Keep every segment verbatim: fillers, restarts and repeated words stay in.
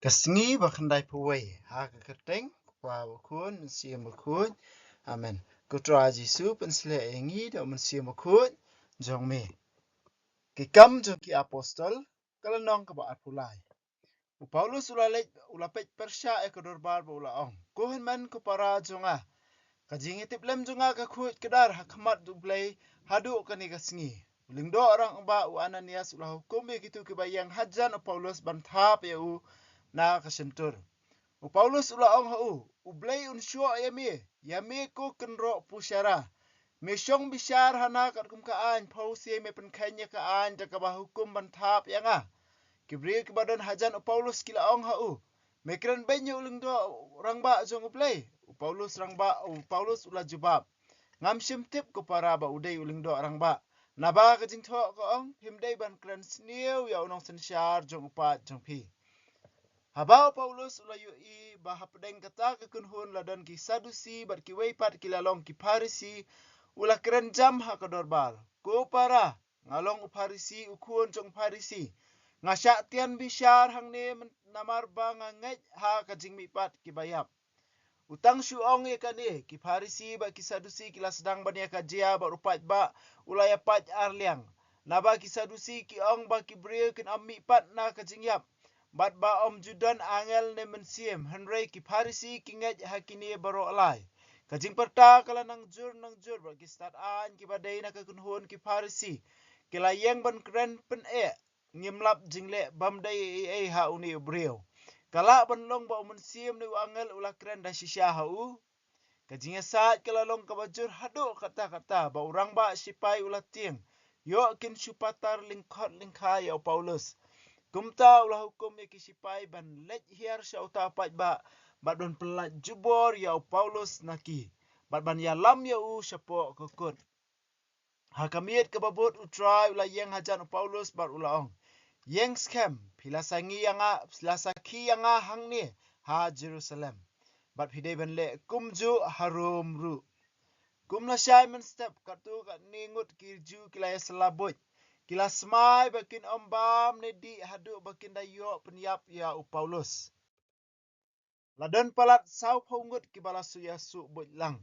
Ka sngi ba khyndai phew wei, ha ka kyrteng u Kpa, u Khun, u Mynsiem Bakhuid. Amen. Ko Trai Jisu, pynshlur ïa ngi da u Mynsiem Bakhuid jong me. Ki Kam jong ki Apostol, ka lynnong kaba arphew lai. U Paulus u la leit, u la peit pyrshah ïa ka dorbar bad u la ong, Ko hynmen ko para jong nga, ka jingïatiplem jong nga ka khuid kdar ha khmat U Blei haduh kane ka sngi. U lyngdoh rangbah u Ananias u la hukum ïa kito kiba ïeng hajan u Paulus ban thap ïa u na ka shyntur. U Paulus u la ong ha u, U Blei un shoh ïa me, ïa me ko kynroh pushara. Me shong bishar hana katkum ka aiñ, phew sien me pynkheiñ ïa ka aiñ da kaba hukum ban thap ïa nga. Ki briew kiba don hajan u Paulus ki la ong ha u, Me kren beiñ ïa u lyngdoh rangbah jong U Blei. U Paulus rangbah, u Paulus u la jubab, Ngam shym tip ko para ba u dei u lyngdoh rangbah. Naba ka jingthoh ka ong, Phim dei ban kren sniew ïa u nongsynshar jong u paid jong phi. Haba u Paulus u la ïohi ba hapdeng kata ka kynhun la don ki Sadusi bad kiwei pat ki la long ki Pharisi, u la kren jam ha ka dorbar, Ko para, nga long u Pharisi, u khun jong u Pharisi. Nga shah tian bishar hangne namar ba nga ngeit ha ka jingmihpat kiba ïap. U tang shu ong ïa kane, ki Pharisi bad ki Sadusi ki la sdang ban ïa ka jia bad u paidbah u la ïa pait arliang. Naba ki Sadusi ki ong ba ki briew kin ym mihpat na ka jingïap bad ba ym ju don angel ne mynsiem, hynrei ki Pharisi ki ngeit ha kine baroh lai. Ka jingpyrta ka la nang jur nang jur bad ki stad aiñ kiba dei na ka kynhun ki Pharisi ki la ïeng ban kren pyneh, Ngim lap jingleh bym dei ei ei ha une u briew. Ka lah ban long ba u mynsiem ne u angel u la kren da shisha ha u. Ka jingïasaid ka la long kaba jur haduh katta katta ba u rangbah shipai u la tieng, ïoh kin shu patar lyngkhot lyngkhai ïa u Paulus. Kumta u la hukum ïa ki shipai ban leit hiar sha uta u paidbah bad ban pyllait jubor ïa u Paulus na ki bad ban ïalam ïa u shapoh ka kut. Ha ka miet kaba bud u Trai u la ïeng hajan u Paulus bad u la ong, Ïeng skhem, phi la sakhi ïa nga, phi la sakhi ïa nga hangne ha Jerusalem, bad phi dei ban leh kumjuh ha Rom ruh. Kum lashai mynstep katto katne ngut ki Jiw ki la ïasylla buit. Ki la smai ba kin ym bam ne dih haduh ba kin da ïoh pynïap ïa u Paulus. La don palat sawphew ngut kiba la shu ïasuh buit lang.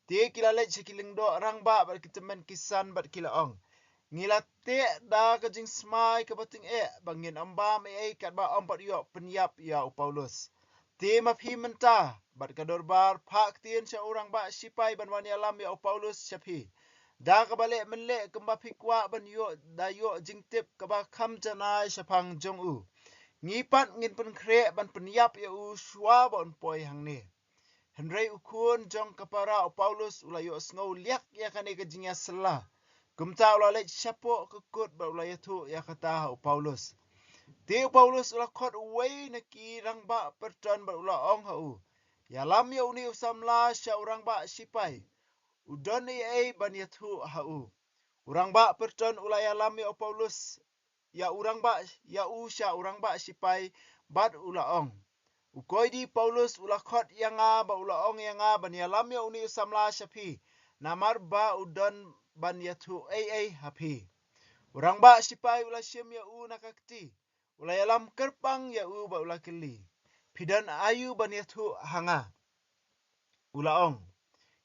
Te ki la leit sha ki lyngdoh rangbah bad ki tymmen ki san bad ki la ong, Ngi la teh da ka jingsmai kaba tyngeh ba ngin ym bam ei ei katba ym pat ïoh pynïap ïa u Paulus. Te ma phi mynta bad ka dorbar phah ktien sha u rangbah shipai ban wan ïalam ïa u Paulus sha phi. Da kaba leh mynleh kumba phi kwah ban ïoh, da ïoh jingtip kaba kham janai shaphang jong u. Ngi pat ngin pynkhreh ban pynïap ïa u shuwa ba un poi hangne. Hynrei u khun jong ka para u Paulus u la ïohsngew liak ïa kane ka jingïasylla. Kumta u la leit shapoh ka kut bad u la ïathuh ïa kata ha u Paulus. Te u Paulus u la khot uwei na ki rangbah pyrton bad u la ong ha u, Ïalam ïa une u samla sha u rangbah shipai. U don ei ei ban ïathuh ha u. U rangbah pyrton u la ïalam ïa u Paulus, ïa u rangbah, ïa u sha u rangbah shipai bad u la ong, U koidi Paulus u la khot ïa nga bad u la ong ïa nga ban ïalam ïa une u samla sha phi, namar ba u don ban ïathuh ei ei ha phi. U rangbah shipai u la shim ïa u na ka kti, u la ïalam kyrpang ïa u bad u la kylli, Phi don aïu ban ïathuh ha nga? U la ong,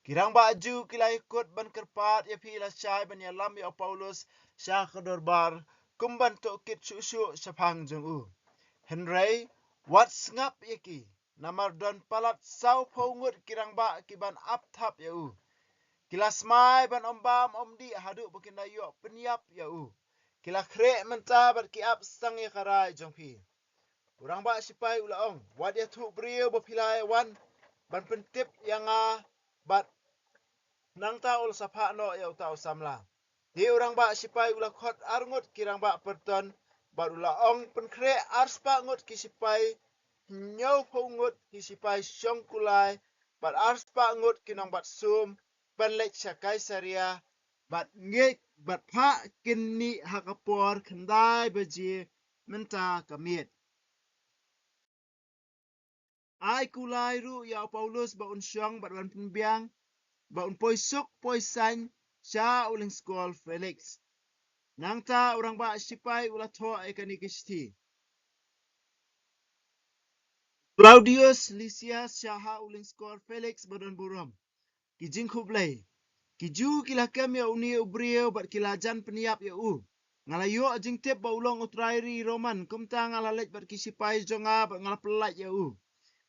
Ki rangbah Jiw ki la ïakut ban kyrpad ïa phi lashai ban ïalam ïa u Paulus sha ka dorbar, kum ban tohkit shuh shuh shaphang jong u. Hynrei wat sngap ïa ki, namar don palat sawphew ngut ki rangbah ki ban ap thap ïa u. Ki la smai ban ym bam ym dih haduh ba kin da ïoh pynïap ïa u. Ki la khreh mynta bad ki ap stang ïa ka rai jong phi. U rangbah shipai u la ong, Wat ïathuh briew ba phi la wan ban pyntip ïa nga bad nangta u la sa phah noh ïa uta u samla. Te u rangbah shipai u la khot ar ngut ki rangbah pyrton bad u la ong, Pynkhreh ar spah ngut ki shipai, hynñiewphew ngut ki shipai shong kulai bad ar spah ngut ki nongbat sum ban leit sha Kaisaria bad ngeit bad phah kynnoh ha ka por khyndai baje mynta ka miet. Ai kulai ruh ïa u Paulus ba un shong bad ban pynbiang ba un poi suk poi saiñ sha u lyngskol Felix. Nangta u rangbah shipai u la thoh ïa kane ka shithi. Klaudius Lisias sha ha u lyngskor Feliks ba don burom. Ki jingkhublei. Ki Ju ki la kem ïa une u briew bad ki la jan pynïap ïa u. Nga la ïoh jingtip ba u long u trai ri Roman, kumta nga la leit bad ki sipai jong nga bad nga la pyllait ïa u.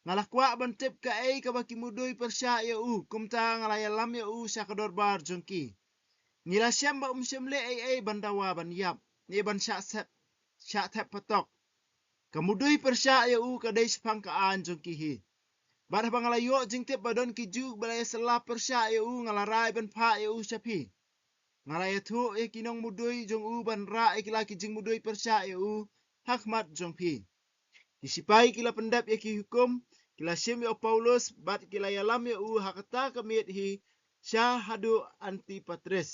Nga la kwah ban tip kaei kaba ki mudui pyrshah ïa u, kumta nga la ïalam ïa u sha ka dorbar jong ki. Ngi la shem ba um shym leh ei ei ban dawa ban ïap, ne ban shah sep, shah thep patok. Ka mudui pyrshah ïa u ka dei shaphang ka aiñ jong ki hi. Bad haba nga la ïoh jingtip ba don ki Ju ba la ïasylla pyrshah ïa u, nga la rai ban phah ïa u sha phi. Nga la ïathuh ïa ki nongmudui jong u ban rah ïa ki la ki jingmudui pyrshah ïa u ha khmat jong phi. Ki sipai ki la pyndep ïa ki hukum, ki la shim ïa u Paulus bad ki la ïalam ïa u ha kata ka miet hi sha haduh Antipatris.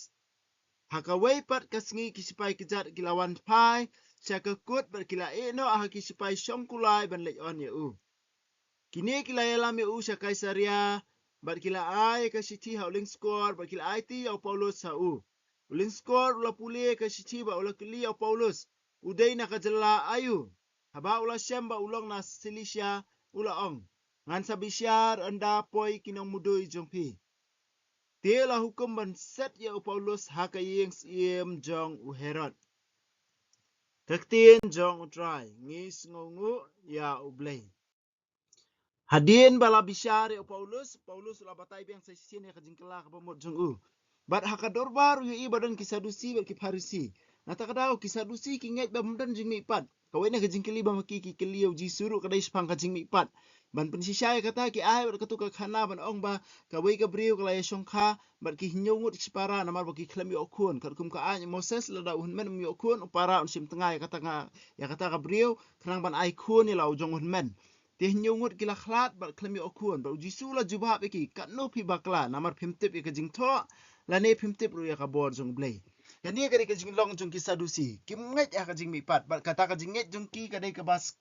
Ha kawei pat ka sngi ki sipai kjat ki la wan phai sha ka kut bad ki la ïeh noh ha ki sipai shongkulai ban leit on ïa u. Kine ki la ïalam ïa u sha Kaisaria bad ki la ai ka shithi ha u lyngskor bad ki la aiti ïa u Paulus ha u. U lyngskor u la pule ka shithi bad u la kylli ïa u Paulus, u dei na ka jylla aïu? Haba u la shem ba u long na Silisia, u la ong, ngan sa bishar ynda poi ki nongmudui jong phi. Te la hukum ban set ïa u Paulus ha ka ïing syiem jong u Herod. Ka ktien jong u Trai. Ngi sngewnguh ïa u Blei. Hadien ba la bishar ïa u Paulus, Paulus u la batai biang sa shisien ïa ka jingkylla kaba mut jong u. Bad ha ka dorbar u ïohi ba don ki Sadusi bad ki Pharisi. Na kata ka daw ki Sadusi ki ngeit ba ym don jingmihpat. Kawei na ka jingkylli ba ma ki ki kylli ïa u Jisu ruh ka dei shaphang ka jingmihpat. Ban pynshisha ïa kata ki ai bad katu ka khana ban ong ba kawei ka briew ka la ïashongkha bad ki hynñiew ngut ki para namar ba ki khlem ïoh khun. Katkum ka aiñ Moses lada u hynmen um ïoh khun, u para un shim tnga ïa kata ka, ïa kata ka briew khnang ban ai khun ïa la u jong u hynmen. Te hynñiew ngut ki la khlad bad khlem ïoh khun. Bad u Jisu u la jubab ïa ki, katno phi bakla, namar phim tip ïa ka jingthoh lane phim tip ruh ïa ka bor jong u Blei. Kane ka dei ka jinglong jong ki Sadusi. Kim ngeit ha ka jingmihpat bad kata ka jingngeit jong ki ka dei kaba s-,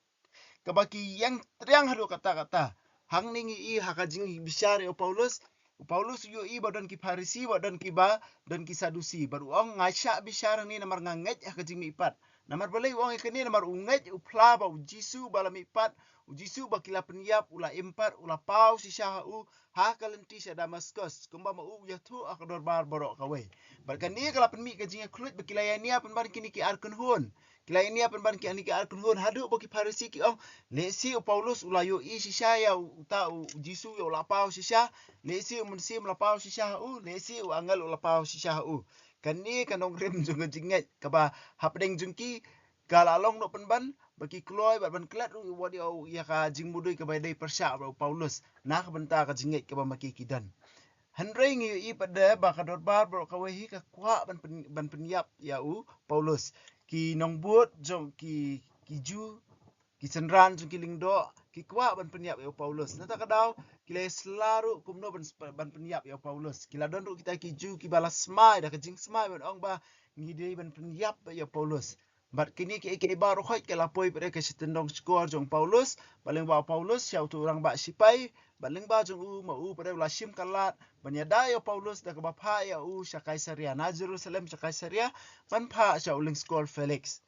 kaba ki ïeng triang haduh katta katta. Hangne ngi ïohi ha ka jingbishar ïa u Paulus. U Paulus u ïohi ba don ki Pharisi, ba don ki ba, don ki Sadusi. Bad u ong nga shah bishar hangne namar nga ngeit ha ka jingmihpat. Namar balei u ong ïa kane? Namar u ngeit, u phla ba u Jisu ba la mihpat, u Jisu ba ki la pynïap, u la im pat, u la paw shisha ha u ha ka lynti sha Damaskus, kumba ma u u ïathuh ha ka dorbar baroh kawei. Bad kane ka la pynmih ka jingïakhluit ba ki la ïania pynban kine ki ar kynhun. Ki la ïania pynban kine ki ar kynhun haduh ba ki Pharisi ki ong, lehse u Paulus u la ïohi shisha ïa uta u Jisu ïa u la paw shisha, lehse u Mynsiem la paw shisha ha u, lehse u angel u la paw shisha ha u. Kane ka nongrim jong ka jingngeit kaba hapdeng jong ki ka la long noh pynban ba ki kloi bad ban klet ruh wat ïa u, ïa ka jingmudui kaba dei pyrshah bad u Paulus na ka bynta ka jingngeit kaba ma ki ki don. Hynrei ngi ïohi pat de ba ka dorbar baroh kawei hi ka kwah ban pyn-, ban pynïap ïa u Paulus. Ki nongbud jong ki, ki Ju, ki synran jong ki lyngdoh ki kwah ban pynïap ïa u Paulus. Na kata ka daw ki la ïasylla ruh kumno ban, ban pynïap ïa u Paulus. Ki la don ruh kita ki Ju kiba la smai da ka jingsmai ban ong ba ngi dei ban pynïap ïa u Paulus. Bad kine kiei kiei baroh khoit ki la poi pat ïa ka shi tyndong shkor jong u Paulus. Bad lyngba u Paulus sha utu u rangbah shipai, bad lyngba jong u ma u pat u la shim ka lad ban ïada ïa u Paulus da kaba phah ïa u sha Kaisaria, na Jerusalem sha Kaisaria, ban phah sha u lyngskor Feliks.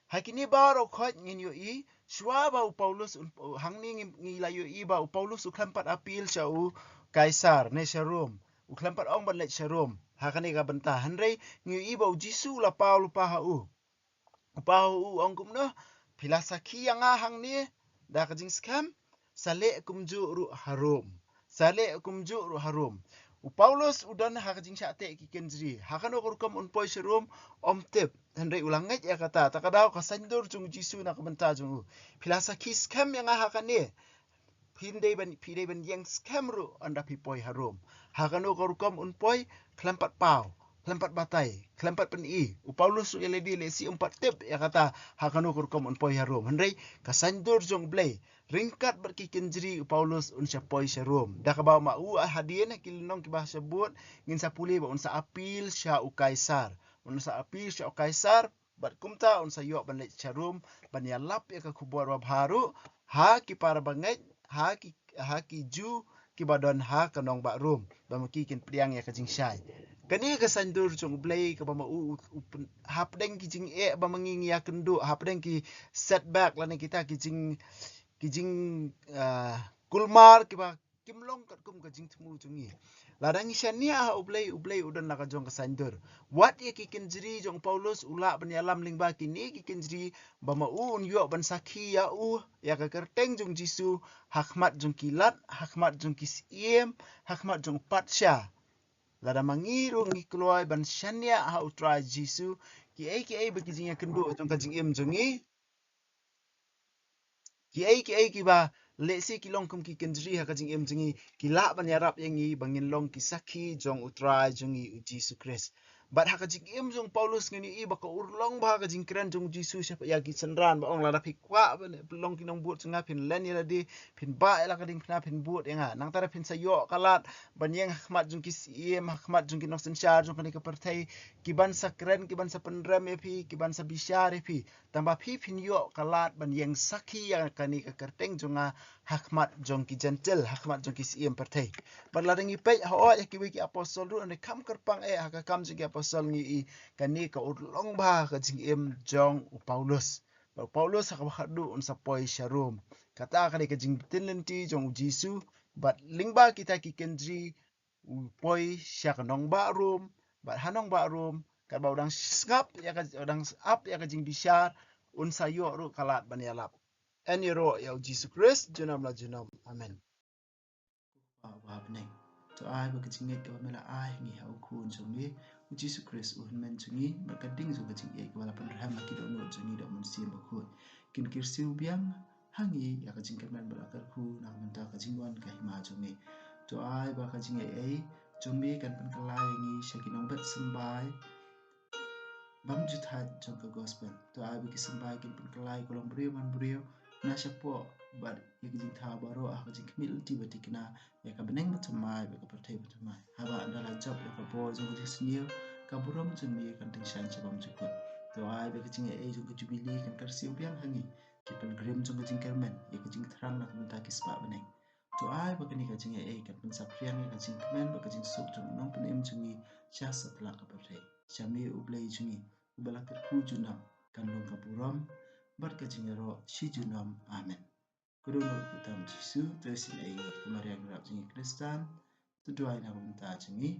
Ha kine baroh khoit ngin ïohi shuwa ba u Paulus un, hangne ngi, ngi la ïohi ba u Paulus u khlem pat appeal sha u Kaisar ne sha Rom. U khlem pat ong ban leit sha Rom ha kane ka bynta. Hynrei ngi ïohi ba u Jisu u la paw lypa ha u. U paw ha u, u ong kumno? Phi la sakhi ïa nga hangne da ka jingskhem, sa leh kumjuh ruh ha Rom. Sa leh kumjuh ruh ha Rom. U Paulus u don ha ka jingshah teh ki kynjri. Ha kano ka rukom un poi sha Rom, ym tip. Hynrei u la ngeit ïa kata. Ta ka daw ka saiñdur jong u Jisu na ka bynta jong u. Phi la sakhi skhem ïa nga ha kane. Phin dei ban, phi dei ban ïeng skhem ruh ynda phi poi ha Rom. Ha kano ka rukom un poi, khlem pat paw, khlem pat batai, khlem pat pyni. U Paulus ruh ïa lade lehse um pat tip ïa kata ha kano ka rukom un poi ha Rom. Hynrei ka saiñdur jong u Blei, ryngkat bad ki kynjri u Paulus un sa poi sha Rom. Da kaba ma u hadien ha ki lynnong kiba ha shabud ngin sa pule ba un sa appeal sha u Kaisar. Un sa appeal sha u Kaisar. Bad kumta un sa ïoh ban leit sha Rom ban ïalap ïa ka khubor babha ruh ha ki para bangeit, ha ki, ha ki Ju kiba don ha ka nongbah Rom, ba ma ki kin pdiang ïa ka jingshai. Kane ka saiñdur jong u Blei kaba ma u, u, u pyn-, hapdeng ki jingeh ba ma ngi ngi ïakynduh, hapdeng ki setback lane kita ki jing, ki jing, ah, kulmar kiba kim long katkum ka jingthmu jong ngi. Lada ngi shaniah ha U Blei, U Blei u don la ka jong ka saiñdur. Wat ïa ki kynjri jong u Paulus u lah ban ïalam lyngba kine ki kynjri ba ma u un ïoh ban sakhi ïa u, ïa ka kyrteng jong u Jisu, ha khmat jong ki lat, ha khmat jong ki syiem, ha khmat jong u patsha. Lada ma ngi ruh ngi kloi ban shaniah ha U Trai Jisu, kiei kiei ba ki jingïakynduh jong ka jingim jong ngi, kiei kiei kiba lehse ki long kum ki kynjri ha ka jingim jong ngi, ki lah ban ïarap ïa ngi ba ngin long ki sakhi jong U Trai jong ngi U Jisu Khrist. Bad ha ka jingim jong u Paulus ngin ïohi ba ka urlong bha ka jingkren jong u Jisu shaphang ïa ki synran, ba ong, lada phi kwah ban long ki nongbud jong nga, phin len ïa lade, phin bah ïa la ka diengphna, phin bud ïa nga. Nangta phin sa ïoh ka lad ban ïeng ha khmat jong ki syiem, ha khmat jong ki nongsynshar jong kane ka pyrthei, ki ban sa kren, ki ban sa pynrem ïa phi, ki ban sa bishar ïa phi. Tangba phi phin ïoh ka lad ban ïeng sakhi ïa kane ka kyrteng jong nga ha khmat jong ki Jentil, ha khmat jong ki syiem pyrthei. Bad lada ngi peit hooid ïa kiwei ki apostol ruh, hynrei kham kyrpang eh ha ka Kam jong ki Apostol ngi ïohi kane ka urlong bha ka jingim jong u Paulus. Bad u Paulus ha kaba khatduh un sa poi sha Rom. Kata ka dei ka jingtip lynti jong u Jisu, bad lyngba kita ki kynjri u poi sha ka nongbah Rom, bad ha nongbah Rom, katba u dang sngap ïa ka, u dang ap ïa ka jingbishar, un sa ïoh ruh ka lad ban ïalap. Yn ïaroh ïa u Jisu Khrist junom la junom. Amen. Ko Kpa uba ha bneng, to ai ba ka jingngeit kaba me la ai ha ngi ha u Khun jong me u Jisu Khrist u Hynmen jong ngi, bad ka ding jong ka jingïeit kaba la pynrhem ha ki dohnud jong ngi da u Mynsiem Bakhuid, kin kyrsiew biang ha ngi ïa ka jingkyrmen bad la kyrkhu na ka bynta ka jingwan ka hima jong me. To ai ba ka jingaiei jong me kan pynkylla ïa ngi sha ki nongbet symbai bymjukthait jong ka gospel. To ai ba ki symbai kin pynkylla ïa ka longbriew manbriew na shapoh bad ïa ki jingthaw baroh ha ka jingkhmih lynti ba thikna ïa ka bneng bathymmai bad ka pyrthei bathymmai. Haba ynda la jop ïa ka bor jong ka jingsniew, ka burom jong me kan tyngshaiñ sha bymjukut. To ai ba ka jingaiei jong ka jubili kan kyrsiew biang ha ngi, ki pilgrim jong ka jingkyrmen, ïa ka jingthrang na ka bynta ki spah bneng. To ai ba kane ka jingaiei kan pynsaphriang ïa ka jingkmen bad ka jingsuk jong u Nongpynim jong ngi sha satlak ka pyrthei. Sha me U Blei jong ngi uba la kyrkhu junom, kan long ka burom bad ka jingïaroh shi junom. Amen. Ko dohnud kyrteng Jisu, to isynei ïa ngi. Ko Maria nongrep jong ngi Khristan, to duwai na ka bynta jong ngi.